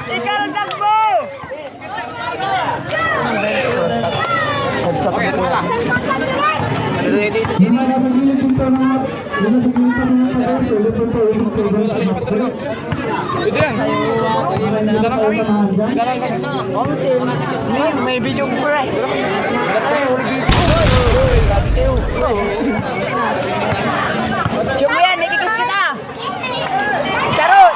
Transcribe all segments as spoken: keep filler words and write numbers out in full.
Ikaw ang takbo! May, may video ko, pre. Diyan mo yan, may kikas kita. Charot!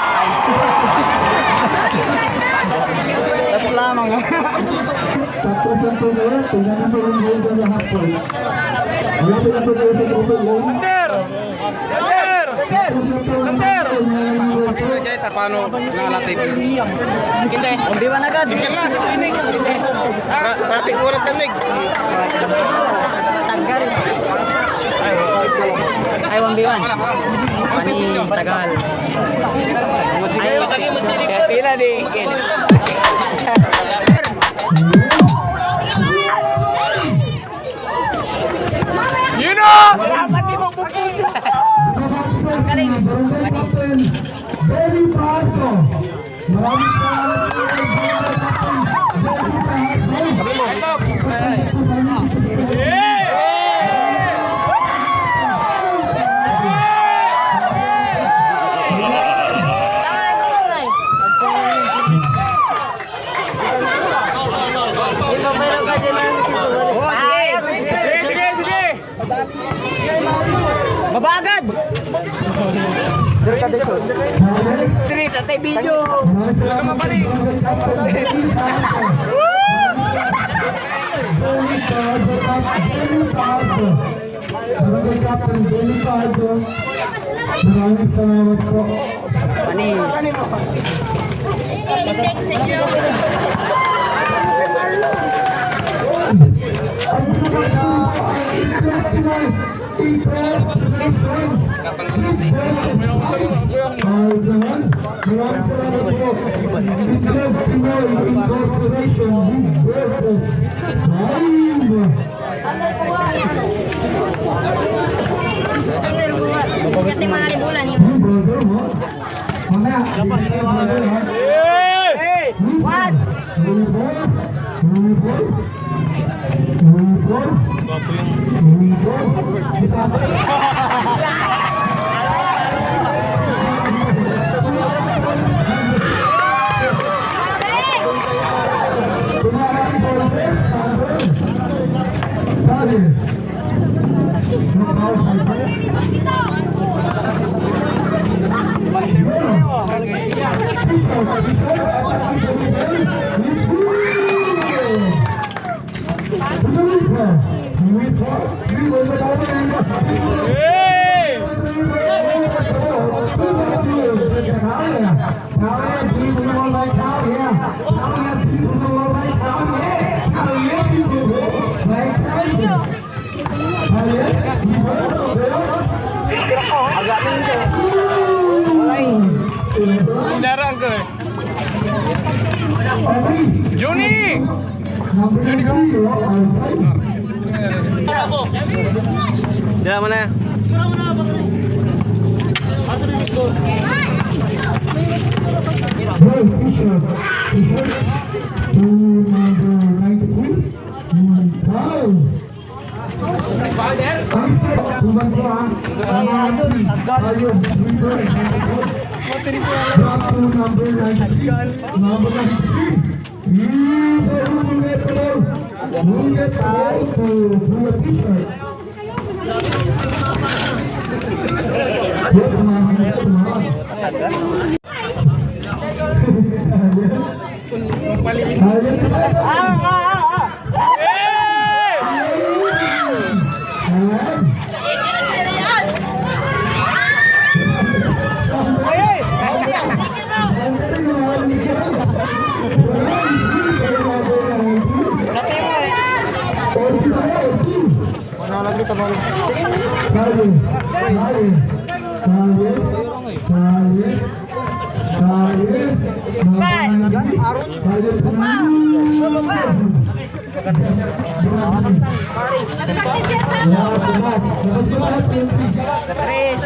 Last lamang. Tapos ang tuloy, tingnan mo yung goal sa hapon. Wala sila po kayo sa grupo, yun. Sander! Sander! Sander! Tapano nalatid? Hindi, umbiwan agad. Sige na, sige, Nick. Tra-, traffic oras na, Nick. Tagal. Ay, one v one. Panis, tagal. Ay, siya pila di. Yun o! Dapat di mo pupusin. Ang galing. Panis. Very powerful. Maraming salamat. Sige, sige, sige. Baba agad! Diri sa tay video! Barangay Captain Benny Pardo, maraming salamat po. Ani? Kasi mga libulan yun. Hey! One! Inarang ko eh. Juni! Juni ka? Dala mo na. Boy, Fisher. Fisher. To number ninety-three. Wow. Number ninety-three. Number ninety-three. Wala lagi, tabang. Kali, kali, kali. Tres.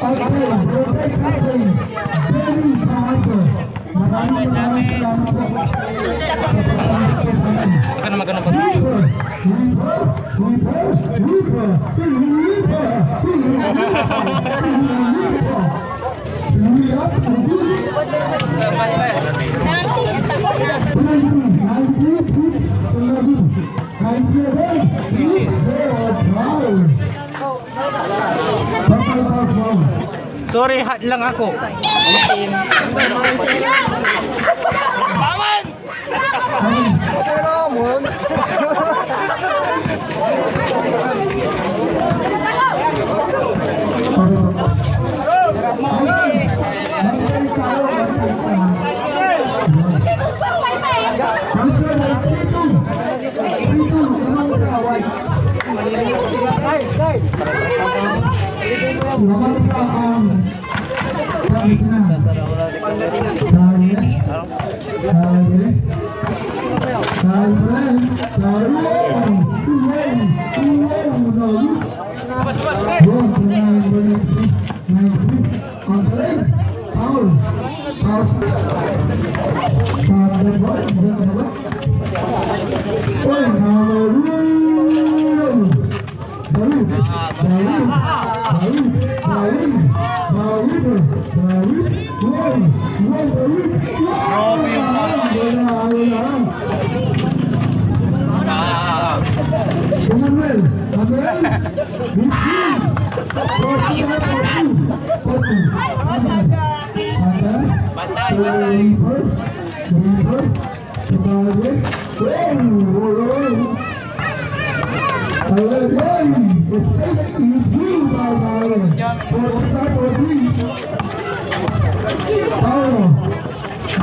Tanggal. Maraming maraming salamat po. Magkano, magkano, magkano? Sorry, hot lang ako. Pawan!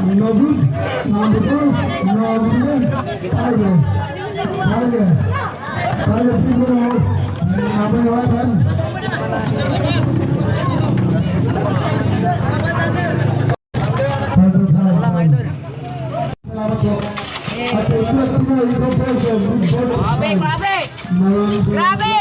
No good. Number two. No good. Tiger. Tiger. Tiger, siguro. Number one. Grabe, grabe! Grabe!